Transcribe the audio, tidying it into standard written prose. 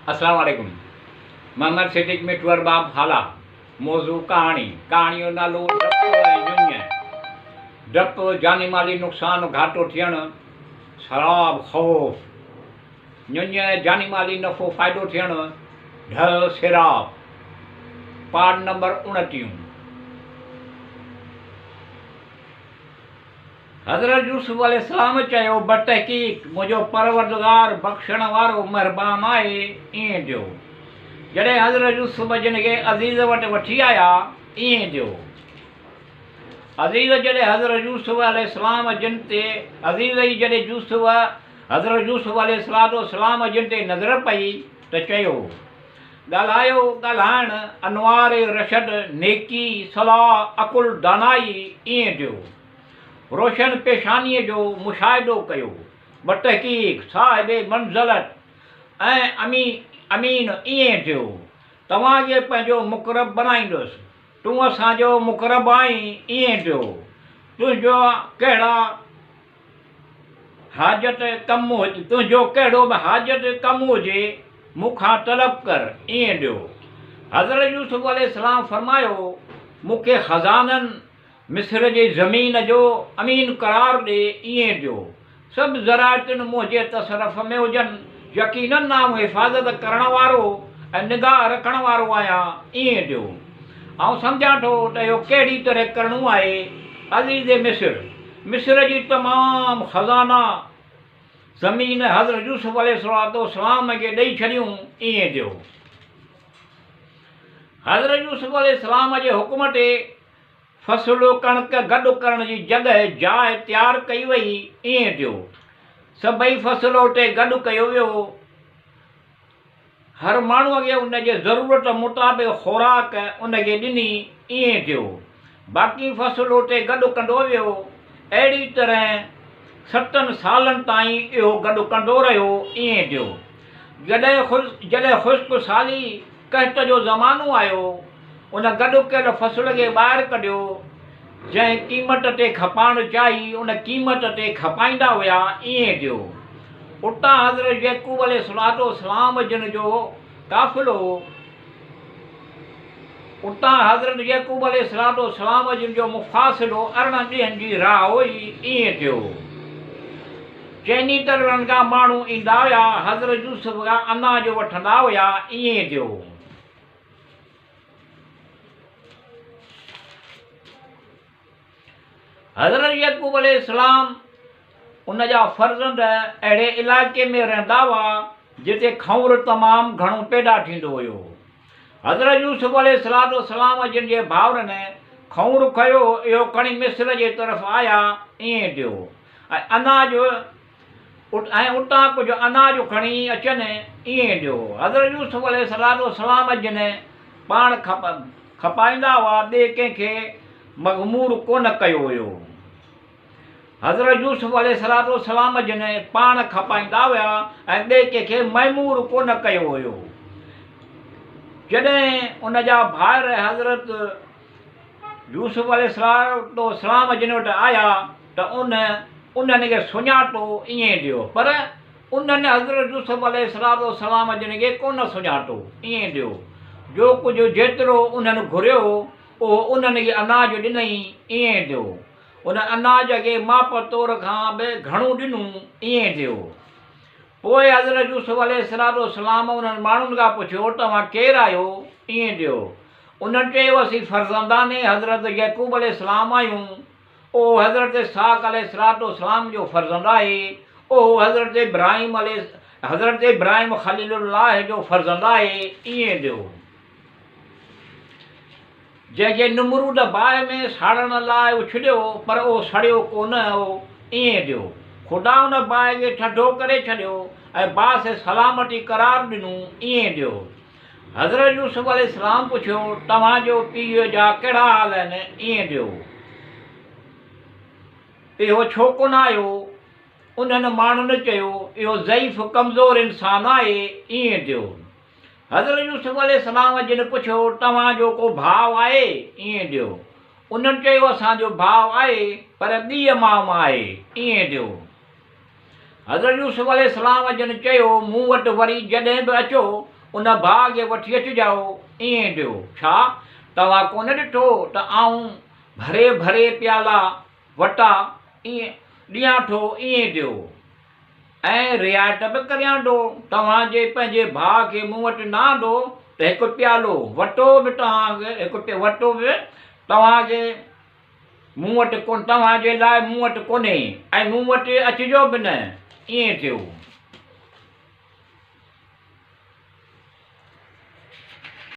السلام عليڪم محمد صديق مٺو ارباب هالا موضوع ڪهاڻي ڪهاڻي جو نالو ڊپ ۽ ڃڃ ڊپ جاني مالي نقصان گهاٽو ٿيڻ سراب خوف ڃڃ جاني مالي نفعو فائدو ٿيڻ ڍء سيراب پارٽ نمبر اڻٽيهون. حضرت يوسف عليه السلام چيو، بتحقيق منهنجو پروردگار بخشڻ وارو مهربان آهي، ائين ٿيو. جڏهن حضرت يوسف جن کي عزيز وٽ وٺي آيا، ائين ٿيو. عزيز جڏهن حضرت يوسف عليه السلام جن تي عزيز جي جڏهن يوسف حضرت يوسف عليه السلام جن تي نظر پئي ته چيو، ڳالهايو ڳالهائڻ، انوار رشد، نيڪي، صلاح، عقل، دانائي، ائين ٿيو. روشن پيشانيء جو مشاهدو ڪيو. بتحقيق صاحب منزلت ۽ امين ائين ٿيو. توهان کي پنهنجو مقرب بنائيندس. تون اسان جو مقرب آهين، ائين ٿيو. تنهنجا ڪهڙا حاجت ڪم تنهنجو ڪهڙو به حاجت ڪم هجي، مون کان طلب ڪر، ائين ڏيو. حضرت يوسف عليه السلام فرمايو، مون کي خزانن مصر جي زمين جو امين قرار ڏي، ائين ڏيو. سڀ زراعتن منهنجي تصرف ۾ هجن، يقيناً آئون حفاظت ڪرڻ وارو ۽ نگاهه رکڻ وارو آهيان، ائين ڏيو. آئون سمجهان ٿو ته اهو ڪهڙي طرح ڪرڻو آهي. عزيز مصر، مصر جي تمام خزانا زمين حضرت يوسف عليه السلام کي ڏئي ڇڏيون، ائين ڏيو. حضرت يوسف عليه السلام جي حڪم تي فصل ڪڻڪ گڏ ڪرڻ جي جڳهه، جاء، تيار ڪئي وئي، ائين ٿيو. سڀئي فصل اتي گڏ ڪيو ويو. هر ماڻهوء کي ان جي ضرورت مطابق خوراڪ ان کي ڏني، ائين ٿيو. باقي فصل اتي گڏ ڪندو ويو. اهڙي طرح ستن سالن تائين اهو گڏ ڪندو رهيو، ائين ٿيو. جڏهن خشڪ سالي، قحط جو زمانو آيو، ان گڏ ڪيل فصل کي ٻاهر ڪڍيو، جنهن قيمت تي کپائڻ چاهي، ان قيمت تي کپائيندا هيا، ائين ٿيو. اتان حضرت يعقوب عليه الصلوة والسلام جن جو قافلو، اتان حضرت يعقوب عليه الصلوة والسلام جن جو مفاصلو 18 ڏينهن جي راهه هئي، ائين ٿيو. چئني طرفن کان ماڻهو ايندا هيا، حضرت يوسف کان اناج وٺندا هيا، ائين ٿيو. حضرت يعقوب عليه السلام ان جا فرزند اهڙي علائقي ۾ رهندا هئا جتي کنور تمام گهڻو پيدا ٿيندو هيو. حضرت يوسف عليه السلام جن جي ڀائرن کنور کنيو اهو کڻي مصر جي طرف آيا ائين ٿيو ۽ اناج ۽ اتان ڪجهه اناج کڻي اچن، ائين ڏيو. حضرت يوسف عليه السلام جن پاڻ کپائيندا هئا، ٻئي ڪنهن کي مغمور ڪونه ڪيو هيو. حضرت يوسف عليه السلام جن پاڻ کپائيندا هيا ۽ ٻئي ڪنهن کي معمور ڪونه ڪيو هيو. جڏهن ان جا ڀائر حضرت يوسف عليه السلام جن وٽ آيا ته ان انهن کي سڃاتو ائين ڏيو پر انهن حضرت يوسف عليه السلام جن کي ڪونه سڃاتو ائين ڏيو جو ڪجهه جيترو انهن گهريو اهو انهن کي اناج ڏنئي ائين ڏيو ان اناج کي ماپ تور کان به گهڻو ڏنو ائين ڏيو. پوء حضرت يوسف عليه السلام انهن ماڻهن کان پڇيو توهان ڪير آهيو ائين ڏيو انهن چيو، اسين فرزندان حضرت يعقوب عليه السلام آهيون، اهو حضرت اسحاق عليه السلام جو فرزند آهي، اهو حضرت ابراهيم عليه حضرت ابراهيم خليل الله جو فرزند آهي، ائين ڏيو. جنهن کي نمرود باهه ۾ ساڙڻ لاء اڇليو، پر اهو سڙيو ڪونه هو، ائين ڏيو. خدا ان باهه کي ٿڌو ڪري ڇڏيو ۽ باس سلامتي قرار ڏنو، ائين ڏيو. حضرت يوسف عليه السلام پڇيو، توهان جو پيء جا ڪهڙا حال آهن؟ ائين ڏيو. اهو ڇو ڪونه آيو؟ انهن ماڻهن چيو، اهو ضعيف ڪمزور انسان آهي. ائين ڏيو. حضرت يوسف عليه السلام جن پڇيو، توهان جو ڪو ڀاء آهي؟ ائين ڏيو. انهن چيو، اسان جو ڀاء آهي، پر ٻيء ماء مان آهي. ائين ڏيو. حضرت يوسف عليه السلام جن چيو، مون وٽ وري جڏهن به اچو، ان ڀاء کي وٺي اچجائو، ائين ٿيو. ڇا توهان ڪونه ڏٺو ته آئون ڀري ڀري پيالا، وٽا، ائين ڏيان ٿو، ائين ٿيو. ۽ رعايت به ڪريان ٿو. توهان جي پنهنجي ڀاء کي مون وٽ نه آندو ته هڪ پيالو وٽو به توهان کي هڪ وٽو به توهان کي مون وٽ ڪونه توهان جي لاء مون وٽ ڪونهي ۽ مون وٽ اچجو به نه. ائين ٿيو.